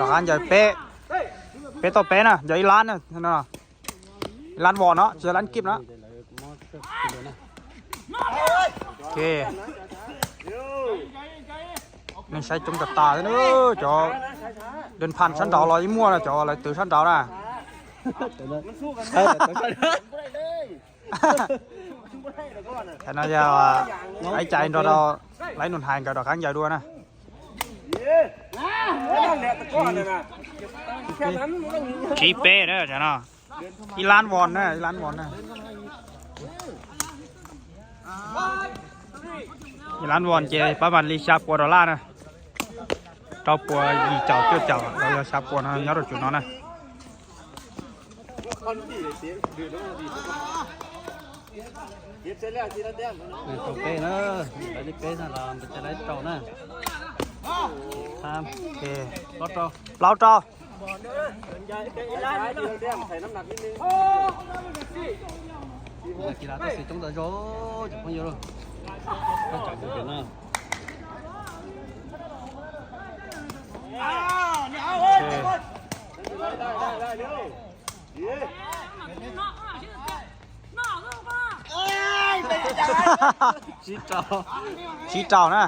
Rov qab ncaws peb, peb tau peb na, ncaws ib lab na, ib lab vos no, tsis yog lab kib no. Ok, neeg saib coob tas tas thiab na, cov dej pham sab nraud los yeej muaj no, cov lawv twv sab nraud na. Tam no yog Aib Cai nrog rau Laib Nus Hais nkawd rov qab ncaws dua na. Tsib peb na, tam no ib lab vos na, ib lab vos na. Ib lab vos ces pab mam li xya puas dollar na, rau puas yim caum cuaj caum los yog xya puas no nyob rau cov no na. Rau peb na, lawv li peb na los npawg Cai Laib rau na. Plaub rau. Tus las tau xis coob tas zog cov phooj ywg lauj. Koj tsam tus pem no. Tsib rau. Tsib rau na.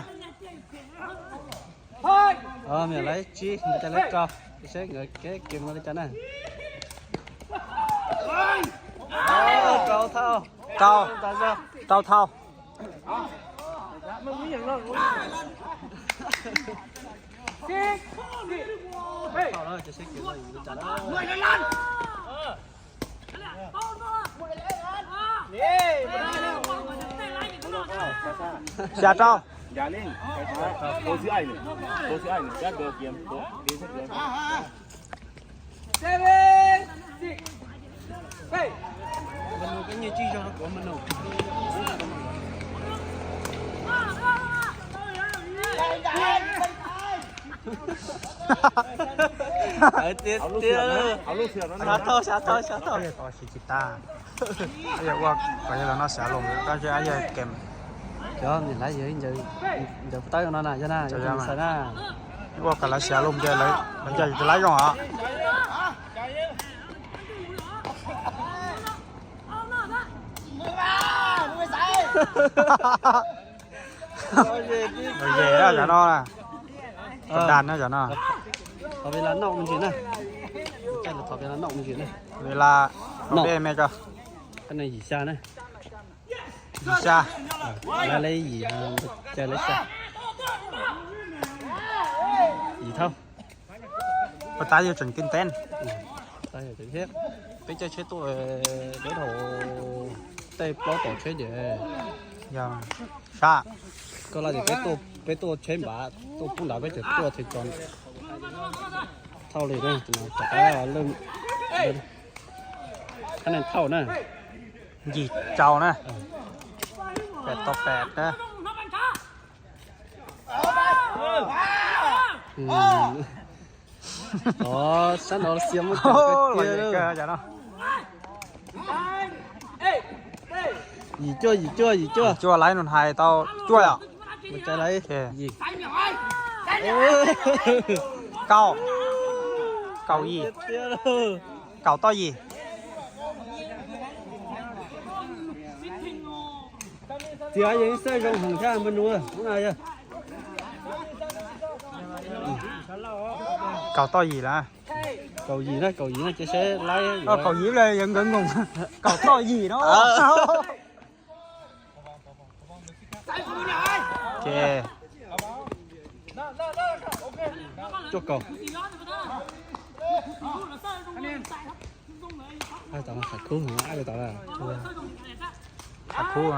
Npawg Cai Laib tsib, npawg Cai Laib rau. Seb nkawd kev kiag mus li cas na. Rau thauj. Rau, rau thauj. Xya rau. Tiag tiag. Xya thauj, xya thauj, xya thauj. Tsis tas. Yog ua kom yog los no xav lus, koj yog kem. Cov niam lawv yog ncaws tawb no na, yog na, yog xav na. Ua kom lawv xav lus ncaws, lawv ncaws tus lab zoo os. Lawv zes cov no na. Cov dab no cov no. Thov Vela noj me ntsis na. Thov Vela noj me ntsis na. Vela noj me ko. Koj ne yim xya na. Yim xya. Lawv li yim, Cai Laib xya. Yim thauj. Pab tab yog tseem kiv teeb. Peb caij tsheb tuaj, peb thaum tej plaub tom tsheb ces. Yog sab. Koj laj tias peb tuaj tsheb npav, tuaj pub nrad peb tseem tuaj txhais tso thauj li na, tom qab lej qab neeg thauj na. Yim rau na. Pem tau pem na. Sab no xiam muaj cov no. Yim cuaj, yim cuaj, yim cuaj. Cuaj, Laib Nus Hais tau cuaj yom. Kaum, kaum yim. Kaum toj yim. Txiav yeej xaj zoo heev thiab npawg Nuj, lub no yog. Kaum toj yim lawm. Kaum yim na, kaum yim na, cia seb laib. Kaum yim lawm, yog nkawd nkoos. Kaum toj yim no. Cuaj kaum. Khav khub, khav khub.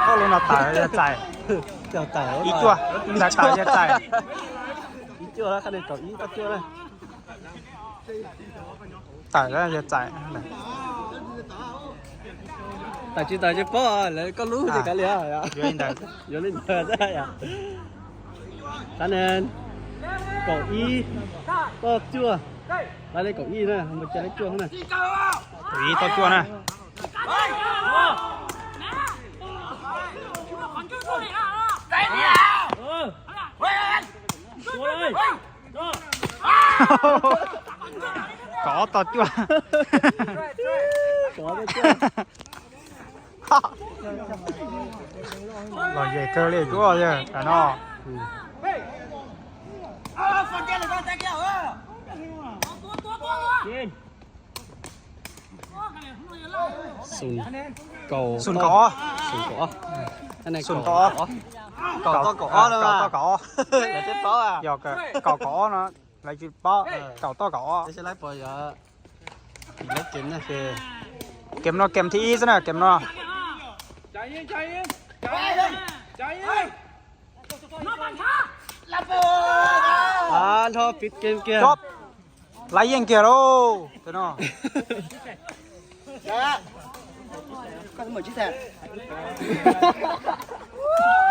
Ob lub no tawm yog txais. Ib cuaj, tawm tawm yog txais. Ib cuaj, khav ne kaum ib, toj cuaj na. Tawm yog txais. Tawm tsis tawm tsis paub, lawv koj lub ces kav liam. Yuav li ntawd. Yuav li ntawd. Khav ne kaum ib, toj cuaj. Laib li kaum ib na, mus cia li cuaj na. Kaum ib toj cuaj na. Kaum ob tog cuaj. Los yeg kawg li cuaj yog tam no. Xoom kaum, xoom kaum ob, xoom kaum ob, xoom kaum ob, kaum toj kaum ob, yog kaum kaum ob no lawv tsis paub, kaum toj kaum ob. Kem no kem thib ib xwb na, kem no. Nrho pib kem kiag. Laiv yeej kiag lauj.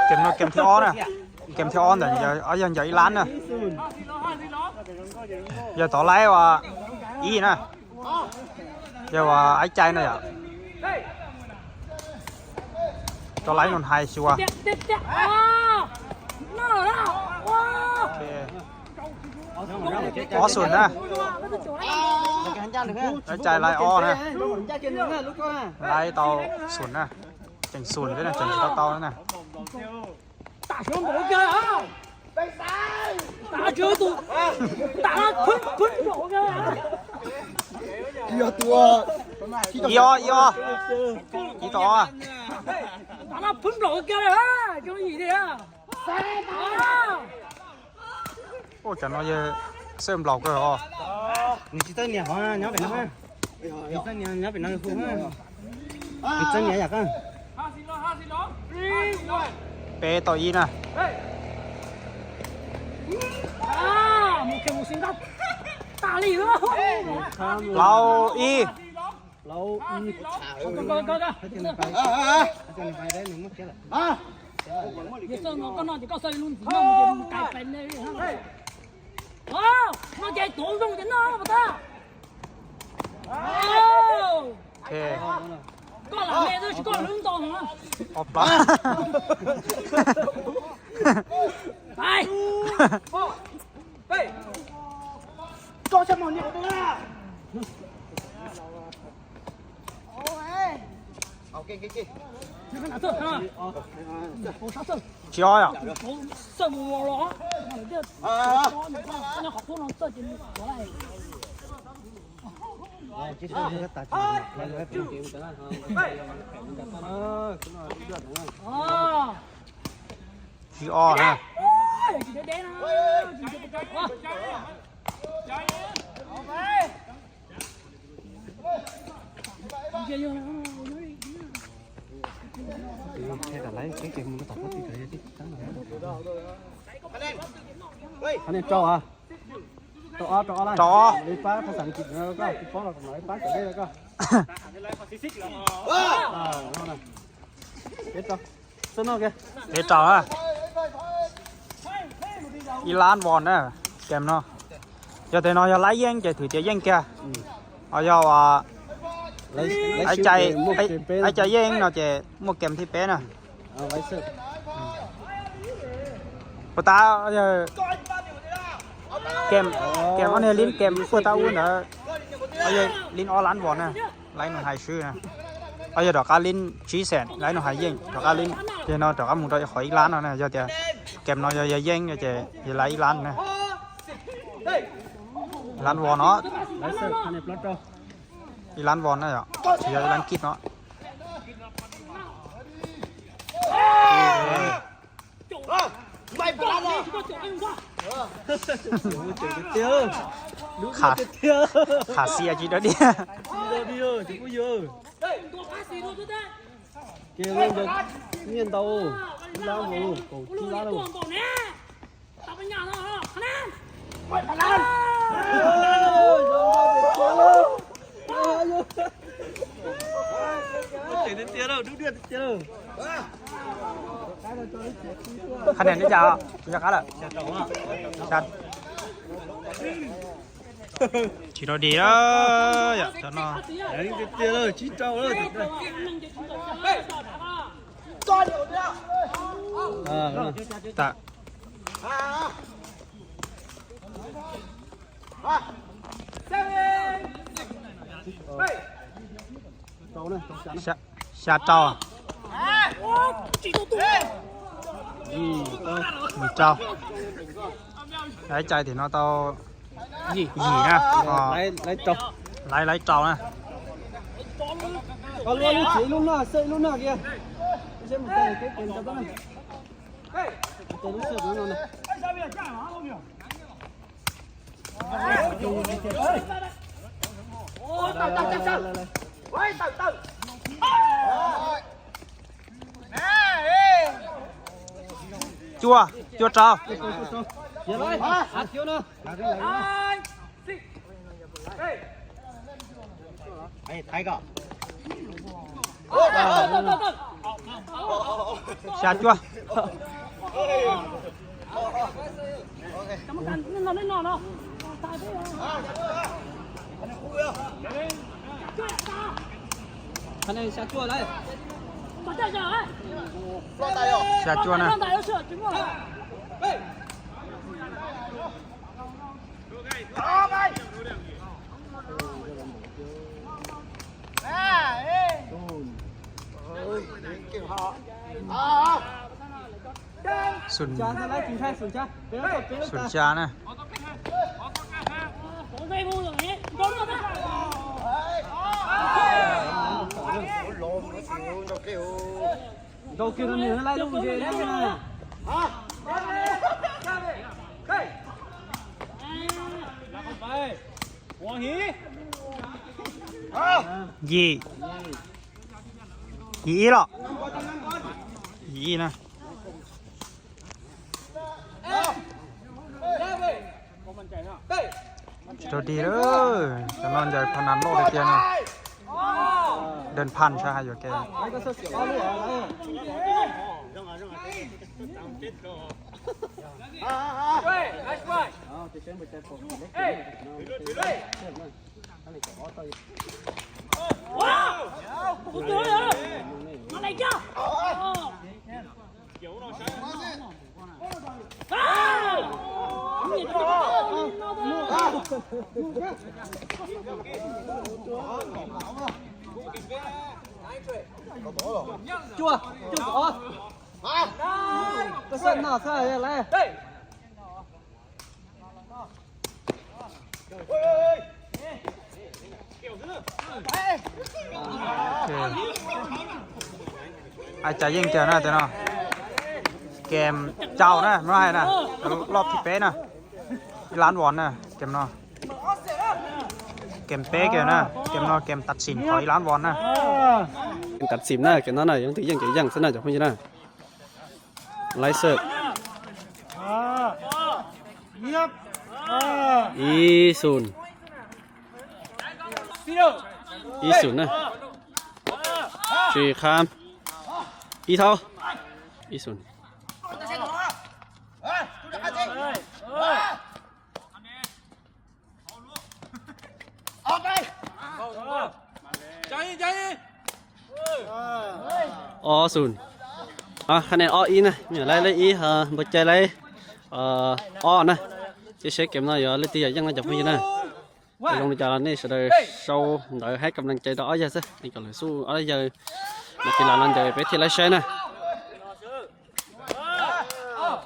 Kem no kem thib ob na, kem thib ob ntawm yog ncaws ib lab na. Yog tod laiv ua ib na, yog ua aib cai na yom. Tod laiv nus hais xyuas. Ob xoom na. Aib cai laiv ob na. Laiv tau xoom na. Tseem xoom xwb na, tseem tsis tau tau na. Ib ob, ib ob, ib tau. Ua cas no yog xawj nplaum kawg os. Nws tsis txawj niam hov nyob pem no. Nws txawj niam nyob pem no hu. Nws txawj niam yam koj. Peb tau ib na. Plaub ib. Ob plaub. Tsis ob yom. Tsis ob na. Rau a. Rau ob, rau ob lawm. Pab phas xas kis no koj tsis paub los kom mam li pab cov dej koj. Peb rau. Peb rau na. Ib lab vos na, kem no. Yog tias no yog laib yeej ces thwm tias yeej kiag. Ho yog aib cai yeej no ces muaj kem thib peb na. Puas tab, kem, kem ob niag lib kem puag tab ub ntawd, yog lib ob lab vos na. Laib nus hais swb na. Ho yog rov qab lib tsib xees, laib nus hais yeej rov qab lib, yog no rov qab mus rau qhov ib lab no na. Yog tias kem no yog yog yeej ces yog laib ib lab na. Lab vos no. Ib lab vos na yom, tsis yog ib lab kib no. Kham xia tsis dawb diag. Nyiaj ntau, ib lab kaum tsib lab lauj. Qhab niam neb cas yog qab lawm. Tsis rau dig lawm yom, cov no. Xya rau. Yim rau. Laiv cai tim no tau yim na. Laiv, laiv rau na. Cuaj, cuaj rau. Xya cuaj. Xya cuaj na. Xum, xum xya na. Yim, yim ib los, yim ib na. Tsis tau dig lawm, cov no ncaws phab nas loj tiag tiag no. Dej phaj saib hais yuav kev. Cuaj, cuaj kaum ob. Koj xav noj xwb lawm. Ai cas yeej kiag na tej no. Kem cau na, muab hais na, loj thib peb na. Ib lab vos na kem no. Kem peb kiag na, kem no kem tav xim qhov ib lab vos na. Kem tav xim na, kem no na, yeej twb yeej ces yeej xwb na cov phooj ywg na. Laiv xwb. Ib xum. Ib xum na. Tsis kham. Ib thauj. Ib xum. Ob xum. Khab nen ob ib na, me nyuam laib laib ib, npawg cai laib ob na. Ces seb kem no yuav leej twg yog yeej na cov phooj ywg na. Zoo li cas los nej sawv daws sau ntawv hais kam leej cai rau ob yawg xwb, kom lawv xub ob yawg mas cia li los ncaws peb thiaj laib saib na.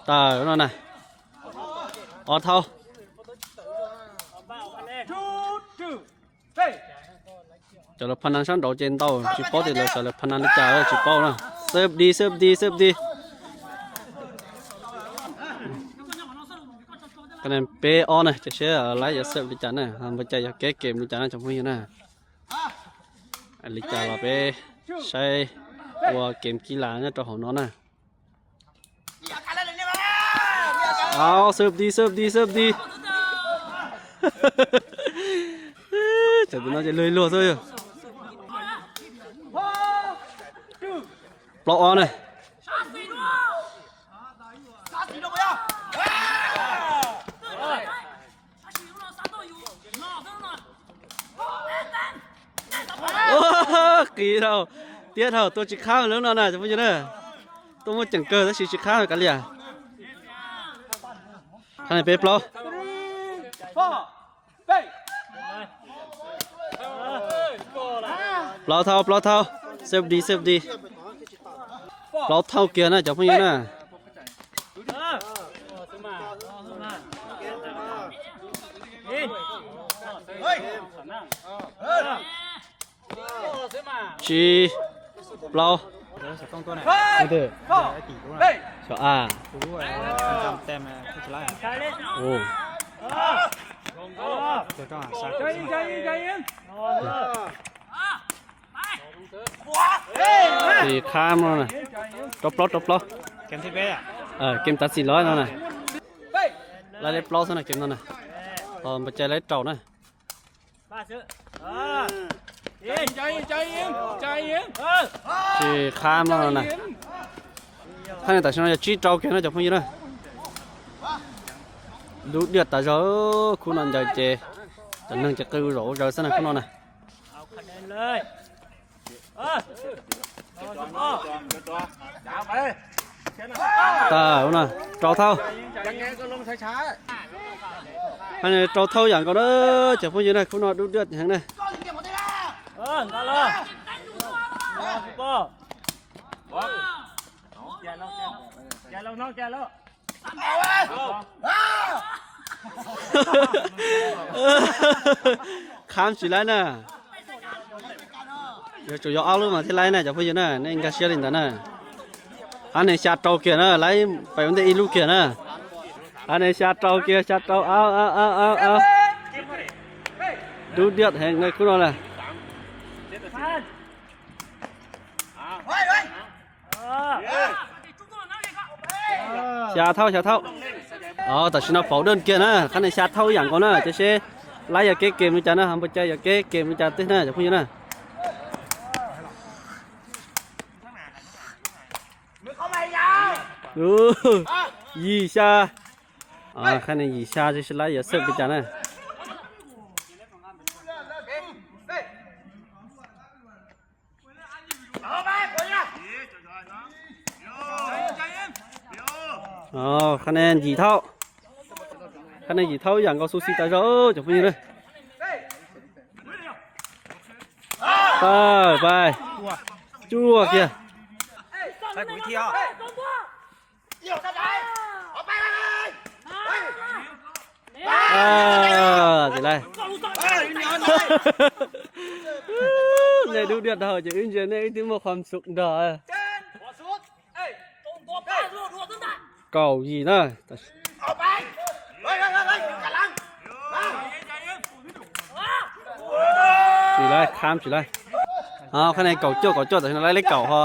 Tawm no na. Ob thauj. Cov lawv phaj nas sab nraud ces ntau, tsis paub tias lawv xav lawv phaj nas li cas tsis paub na. Xwb dig, xwb dig, xwb dig. Peb ob na, ces seb laib yuav xwb li cas na, npawg cai yog kev kem li cas na cov phooj ywg na. Li cas los peb saib ua kem kis las nyob rau hauv no na. Au, xwb dig, xwb dig, xwb dig. Cov tus no ces luag luag xwb. Plaub ob na. Qis dhau, tiab dhau, tua tsis khab lub no na cov phooj ywg na. Tua muaj ceem kawg tab sis tsis khab kav liam. Qhov no peb plaub. Plaub thauj, plaub thauj. Safety, safety. Plaub thauj kiag na cov phooj ywg na. Tsib, plaub. Xyov a. Tis khab no na. Rau plaub, rau plaub. Kem tav xis los no na. Lab leb plaub xwb na kem no na. Ho npawg Cai lab rau na. Tis khab no na. Thaj no tam sim no yog tsib rau kiag no cov phooj ywg na. Dub diaj tas zog, khub no ncaws ces cov neeg ces qw zaum ua zaws xwb na khub no na. Tag na, rau thauj. Hab rau thauj yam nkaus na, cov phooj ywg na, khub no dub diaj heev na. Kham tsis laib na. Yuav tsum yog ob lub mas thiaj laib na cov phooj ywg na, nej nkag siab li ntawd na. Hab ne xya rau kiag na, laib pem ua ntej ib lub kiag na. Hab ne xya rau kiag, xya rau, au au au au au. Dub diaj heev na khub no na. Xya thauj, xya thauj. Tam sim no pauv dawj kiag na, qhov ne xya thauj yam nkaus na, cia seb laib yuav keb kem li cas na, ho npawg Cai yuav keb kem li cas twg na cov phooj ywg na. Yim xya. Qhov ne yim xya, cia seb laib yuav xawb li cas na. Qhov ne yim thauj. Qhov ne yim thauj yam nkaus xu xi tas zog cov phooj ywg na. Tawm pais. Cuaj kiag. Tsis laib. Nej dub diaj dhau ces wb ntsia nej wb twb muaj qhov xum nrog. Kaum yim na. Tsis laib, kham tsis laib. Qhov ne kaum cuaj, kaum cuaj, tam sim no laib leb kaum ho.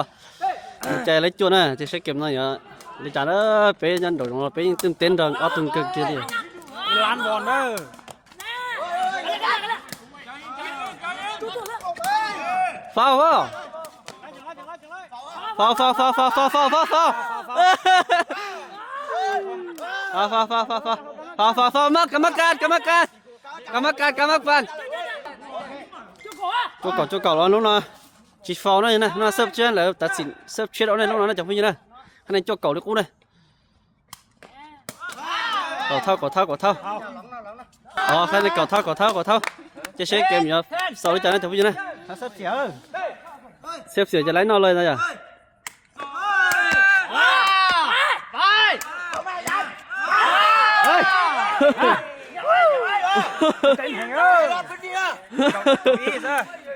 Cai laib cuaj na, cia seb kem no yog li cas na, peb nyob nraum zoov los peb yeej twb teb nrog ob tug kawg kiag li. Faus, faus. Faus, faus, faus, faus, faus, faus, faus. Faus, faus, faus, faus, faus. Faus, faus, faus, mab, kab mab kas, kab mab kas. Kab mab kas, kab mab kas. Cuaj kaum, cuaj kaum los lub no tsis faus no na, no xab tshiab lawv tav xim xab tshiab rau nej lub no na cov phooj ywg na. Qhov ne cuaj kaum li qub na. Kaum thauj, kaum thauj, kaum thauj. Qhov ne kaum thauj, kaum thauj, kaum thauj. Cia seb kem yuav xaus li cas na cov phooj ywg na. Xab xiam ces laib noj lawm no yog.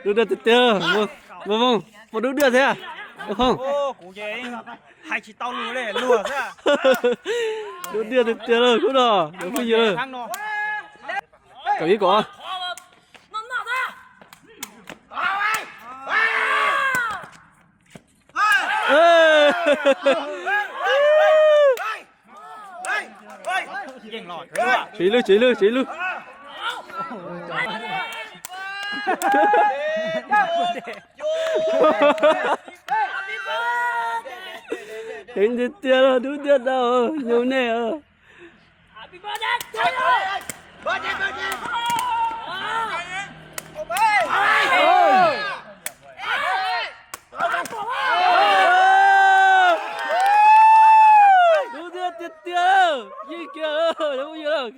Dub diaj tiag tiag, Npawg Voog, puas dub diaj thiab? Npawg Voog. Dub diaj tiag tiag lawm khub no, cov phooj ywg. Kaum ib kaum. Tsis lwj, tsis lwj, tsis lwj. Heev tiag tiag, dub tiag tau, yog nej. Dub tiag tiag tiag, yeej kiag, cov phooj ywg.